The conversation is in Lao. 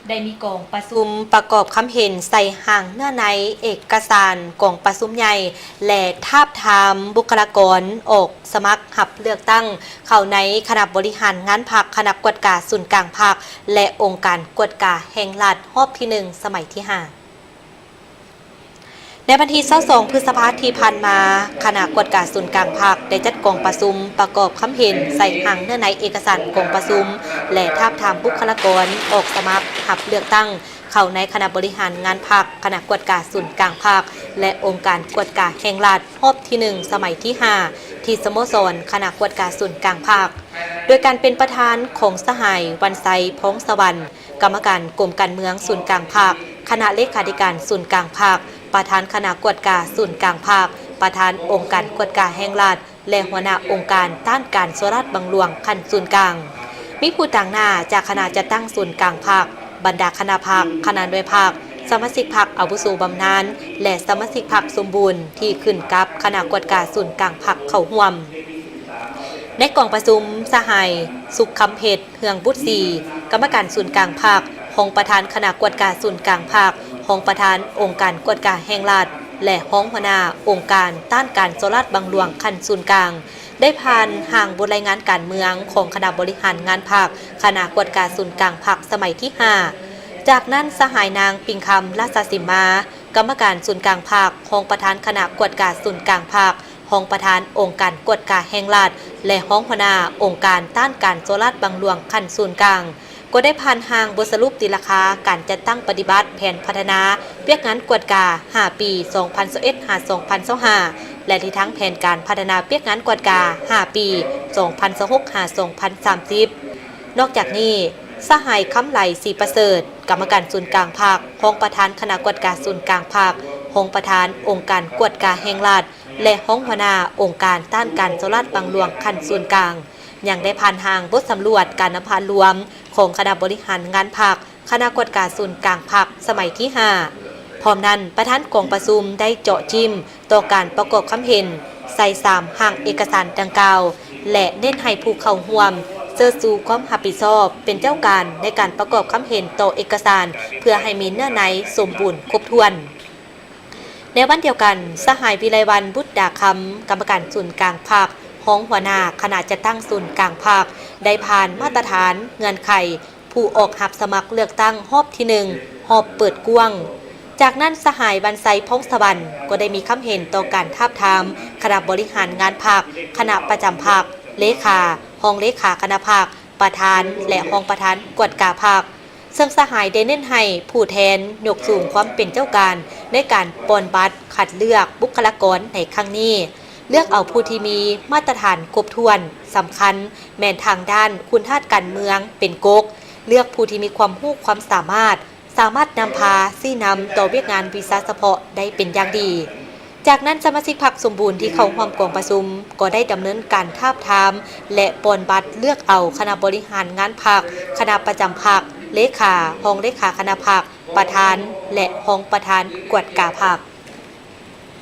ໄດ້ມີກອງປະຊຸມປະກອບຄຳເຫັນໃສ່ຮ່າງເນື້ອໃນເອກະສານກອງປະຊຸມໃຫຍ່ ແລະ ທາບທາມບຸກຄະລາກອນອອກສະໝັກຮັບເລືອກຕັ້ງເຂົ້າໃນຄະນະບໍລິຫານງານພັກ, ຄະນະກວດກາສູນກາງພັກ ແລະ ອົງການກວດກາແຫ່ງລັດ ຮອບທີໜຶ່ງ ສະໄໝທີຫ້າ. ໃນວັນທີຊາວສອງ ພຶດສະພາທີ່ຜ່ານມາ, ຄະນະກວດກາສູນກາງພັກໄດ້ຈັດກອງປະຊຸມປະກອບຄຳເຫັນໃສ່ຮ່າງເນື້ອໃນເອກະສານກອງປະຊຸມ ແລະ ທາບທາມບຸກຄະລາກອນອອກສະໝັກຮັບເລືອກຕັ້ງເຂົ້າໃນຄະນະບໍລິຫານງານພັກ, ຄະນະກວດກາສູນກາງພັກ ແລະ ອົງການກວດກາແຫ່ງລັດ ຮອບທີໜຶ່ງ ສະໄໝທີຫ້າ ທີ່ສະໂມສອນຄະນະກວດກາສູນກາງພັກ ໂດຍການເປັນປະທານຂອງສະຫາຍ ວັນໄຊ ພອງສະຫວັນ ກຳມະການກົມການເມືອງສູນກາງພັກ, ຄະນະເລຂາທິການສູນກາງພັກ, ປະທານຄະນະກວດກາສູນກາງພັກ, ປະທານອົງການກວດກາແຫ່ງລັດ ແລະ ຫົວໜ້າອົງການຕ້ານການສໍ້ລາດບັງຫຼວງຂັ້ນສູນກາງ. ມີຜູ້ຕາງໜ້າຈາກຄະນະຈັດຕັ້ງສູນກາງພັກ, ບັນດາຄະນະພັກ, ຄະນະໜ່ວຍພັກ, ສະມາຊິກພັກອາວຸໂສບຳນານ ແລະ ສະມາຊິກພັກສົມບູນທີ່ຂຶ້ນກັບຄະນະກວດກາສູນກາງພັກເຂົ້າຮ່ວມ. ໃນກອງປະຊຸມ, ສະຫາຍ ສຸກຄຳເພັດ ເຮືອງບຸດສີ ກຳມະການສູນກາງພັກ, ຮອງປະທານຄະນະກວດກາສູນກາງພັກ, ຮອງປະທານອົງການກວດກາແຫ່ງລັດ ແລະ ຮອງຫົວໜ້າອົງການຕ້ານການສໍ້ລາດບັງຫຼວງຂັ້ນສູນກາງ ໄດ້ຜ່ານຮ່າງບົດລາຍງານການເມືອງຂອງຄະນະບໍລິຫານງານພັກ, ຄະນະກວດກາສູນກາງພັກສະໄໝທີຫ້າ. ຈາກນັ້ນ, ສະຫາຍນາງ ປິງຄຳ ລາຊາສິມມາ ກຳມະການສູນກາງພັກ, ຮອງປະທານຄະນະກວດກາສູນກາງພັກ, ຮອງປະທານອົງການກວດກາແຫ່ງລັດ ແລະ ຮອງຫົວໜ້າອົງການຕ້ານການສໍ້ລາດບັງຫຼວງຂັ້ນສູນກາງ ກໍໄດ້ຜ່ານຮ່າງບົດສະຫຼຸບຕີລາຄາການຈັດຕັ້ງປະຕິບັດແຜນພັດທະນາວຽກງານກວດກາຫ້າປີ ສອງພັນຊາວເອັດ ຫາ ສອງພັນຊາວຫ້າ ແລະ ທິດທາງແຜນການພັດທະນາວຽກງານກວດກາຫ້າປີ ສອງພັນຊາວຫົກ ຫາ ສອງພັນສາມສິບ. ນອກຈາກນີ້, ສະຫາຍ ຄຳໄຫຼ ສີປະເສີດ ກຳມະການສູນກາງພັກ, ຮອງປະທານຄະນະກວດກາສູນກາງພັກ, ຮອງປະທານອົງການກວດກາແຫ່ງລັດ ແລະ ຮອງຫົວໜ້າອົງການຕ້ານການສໍ້ລາດບັງຫຼວງຂັ້ນສູນກາງ ຍັງໄດ້ຜ່ານຮ່າງບົດສຳຫຼວດການນຳພາລວມຂອງຄະນະບໍລິຫານງານພັກ, ຄະນະກວດກາສູນກາງພັກສະໄໝທີຫ້າ. ພ້ອມນັ້ນ, ປະທານກອງປະຊຸມໄດ້ເຈາະຈິ້ມຕໍ່ການປະກອບຄຳເຫັນໃສ່ສາມຮ່າງເອກະສານດັ່ງກ່າວ ແລະ ເນັ້ນໃຫ້ຜູ້ເຂົ້າຮ່ວມເຊີດຊູຄວາມຮັບຜິດຊອບເປັນເຈົ້າການໃນການປະກອບຄຳເຫັນຕໍ່ເອກະສານ ເພື່ອໃຫ້ມີເນື້ອໃນສົມບູນຄົບຖ້ວນ. ໃນວັນດຽວກັນ, ສະຫາຍ ວິໄລວັນ ບຸດດາຄຳ ກຳມະການສູນກາງພັກ, ຮອງຫົວໜ້າຄະນະຈັດຕັ້ງສູນກາງພັກ ໄດ້ຜ່ານມາດຕະຖານເງື່ອນໄຂຜູ້ອອກຮັບສະໝັກເລືອກຕັ້ງຮອບທີໜຶ່ງ ຮອບເປີດກວ້າງ. ຈາກນັ້ນ, ສະຫາຍ ວັນໄຊ ພອງສະຫວັນ ກໍໄດ້ມີຄຳເຫັນຕໍ່ການທາບທາມຄະນະບໍລິຫານງານພັກ, ຄະນະປະຈຳພັກ, ເລຂາ, ຮອງເລຂາຄະນະພັກ, ປະທານ ແລະ ຮອງປະທານກວດກາພັກ. ເຊິ່ງສະຫາຍໄດ້ເນັ້ນໃຫ້ຜູ້ແທນຍົກສູງຄວາມເປັນເຈົ້າການໃນການປ່ອນບັດຄັດເລືອກບຸກຄະລາກອນໃນຄັ້ງນີ້, ເລືອກເອົາຜູ້ທີ່ມີມາດຕະຖານຄົບຖ້ວນ, ສຳຄັນແມ່ນທາງດ້ານຄຸນທາດການເມືອງເປັນກົກ, ເລືອກຜູ້ທີ່ມີຄວາມຮູ້ຄວາມສາມາດ, ສາມາດນຳພາຊີ້ນຳຕໍ່ວຽກງານວິຊາສະເພາະໄດ້ເປັນຢ່າງດີ. ຈາກນັ້ນ, ສະມາຊິກພັກສົມບູນທີ່ເຂົ້າຮ່ວມກອງປະຊຸມ ກໍໄດ້ດຳເນີນການທາບທາມ ແລະ ປ່ອນບັດເລືອກເອົາຄະນະບໍລິຫານງານພັກ, ຄະນະປະຈຳພັກ, ເລຂາ, ຮອງເລຂາຄະນະພັກ, ປະທານ ແລະ ຮອງປະທານກວດກາພັກ.